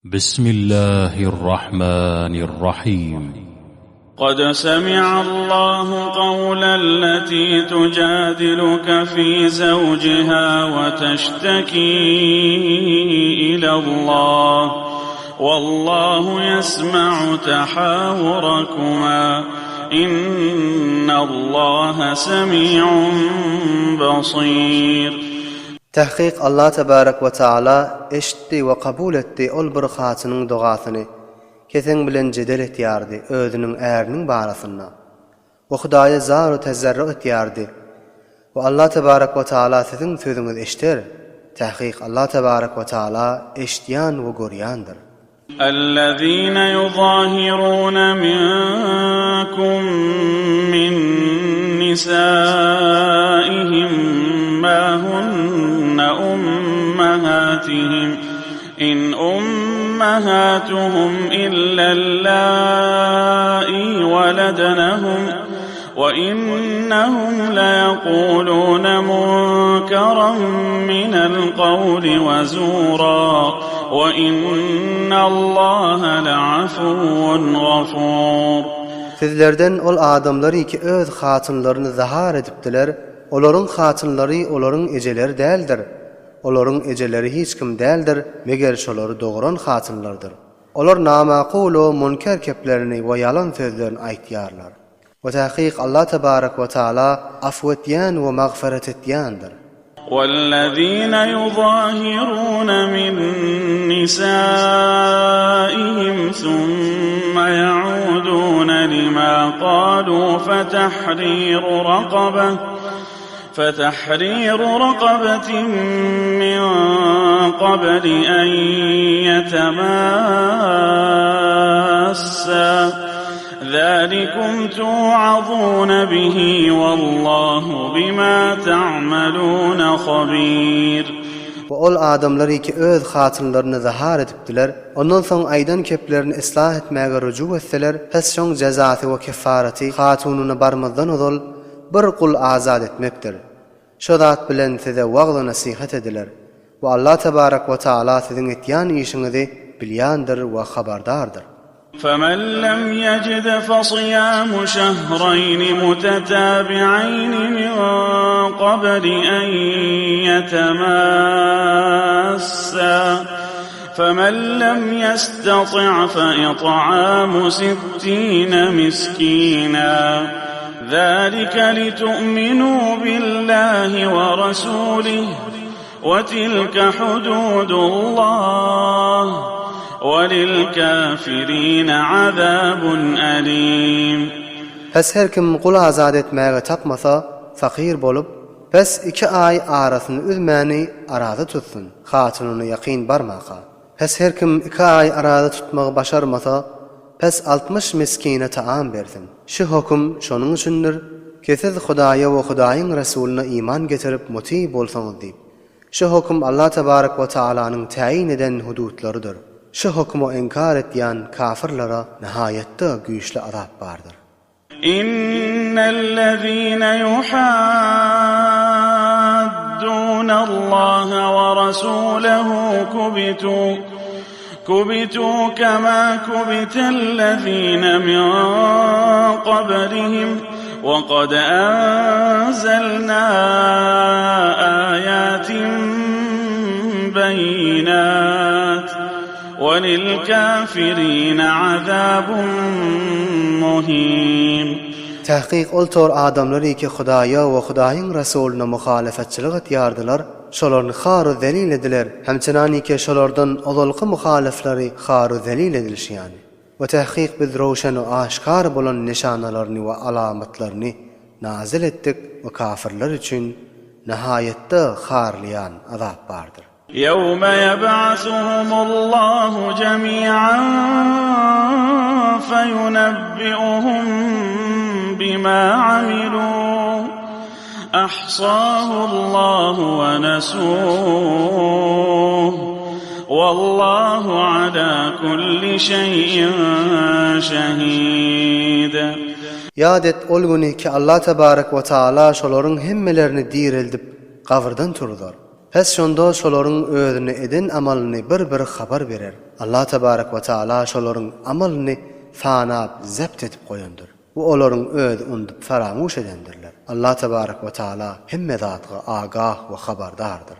Bismillahirrahmanirrahim. Kad semi'allahu kawlel leti tujadiluke fi zewciha we teşteki ilallah. Wallahu yesma'u tehawurakuma. Innallaha semi'un basir. Tahkyk Allah tebarek we taala eşitdi we kabul etdi ol bir hatynyň dogasyny, ke seň bilen jedel etýärdi özüniň äriniň barasynda. We Hudaýa zar-u tezerru etýärdi. We Allah tebarek we taala siziň sözüňiz eşder. Tahkyk Allah tebarek we taala eşidýän we görýändir. Ellezine yuzahirune minkum min nisaihim ma hunne ummahatihim in ummahatuhum illellai welednehum we innehum leyekulune munkeran minel kawli we zura we innallaha le'afuwun gafur. Sizlerden ol adamlary ki öz hatynlaryny zahar edipdiler, olaryň hatynlary olaryň ejeleri däldir. Olaryň ejeleri hiç kim däldir, meger şolary doguran hatynlardyr. Olar namakul-u munker keplerini we ýalan sözlerini aýtýarlar. We takyk Allah tebarek we taala afw etýän we magfyret etýändir. Wellezine ýuzahirune min nisaihim summa ýaudune lima kalu fetahriru rakabe Fetahriru rakabetin min kabli en ýetemassa Zalikum tu'azune bihi wallahu bima ta'malune habir. We ol adamlary ki öz hatynlaryny zahar edipdiler, ondan soň aýdan keplerini yslah etmäge rujuk etseler, pes şoň jezasy we keffaraty hatunyna barmazdan ozal Bir gul azat etmekdir. Şo zat bilen size wagz-u nesihat ediler. We Allah tebarek we taala siziň etýän işiňizi bilýändir we habardardyr. Femen lem yejid fesiýamu şehreýni mutetabi'eýni min kabli en yetemassa. Femen lem yestati' fe it'amu sittine miskina. Zalike litu'minu billahi we rasulihi we tilke hududullah we lil kafirine azabun alim. Pes her kim gul azat etmäge tapmasa, fakyr bolup, pes iki aý arasyny üzmäni araza tutsun, hatynyna ýakyn barmaka. Pes her kim iki aý araza tutmagy başarmasa, pes 60 miskine taam bersin. Şu höküm şonuň üçindir, ki siz Hudaýa we Hudaýyň Resulyna iman getirip muty bolsaňyz diýip. Şu höküm Allah tebarek we taalanyň täýin eden hudutlarydyr. Şu hökümi inkar etýän kafyrlara nihaýatda güýçli azap bardyr. Innellezine yuhaddunallaha we rasulehu kubitu kubitu kema kubitellezine min qablihim we kad enzelna ayatin beyinat Welil-kafirine azabun muhin. Tahkyk ol tor adamlary ki Hudaýa we Hudaýyň Resulyna muhalefetçilik etýardylar, şolarny har-u zelil ediler, hemçenanike şolardan ozalky muhaleflary har-u zelil edilişi ýaly. We tahkyk biz röwşen u aşkar bolan nyşanalaryny we alamatlaryny nazyl etdik we kafyrlar üçin nihaýatda harlaýan azap bardyr. Ýewme ýeb'asuhumullahu jemi'an feýunebbi'uhum bima amilu ahsahullahu we nesuh wallahu ala kulli şeý'in şehid. Ýat et ol güni ki Allah tebarek we taala şolaryň hemmelerini direldip gabyrdan turuzar. Pes şonda şolaryň özüne eden amalyny bir-bir habar berer. Allah tebarek we taala şolaryň amalyny sanap zebt edip goýandyr we olaryň özi undup faramuş edendirler. Allah tebarek we taala hemme zatga agah we habardardyr.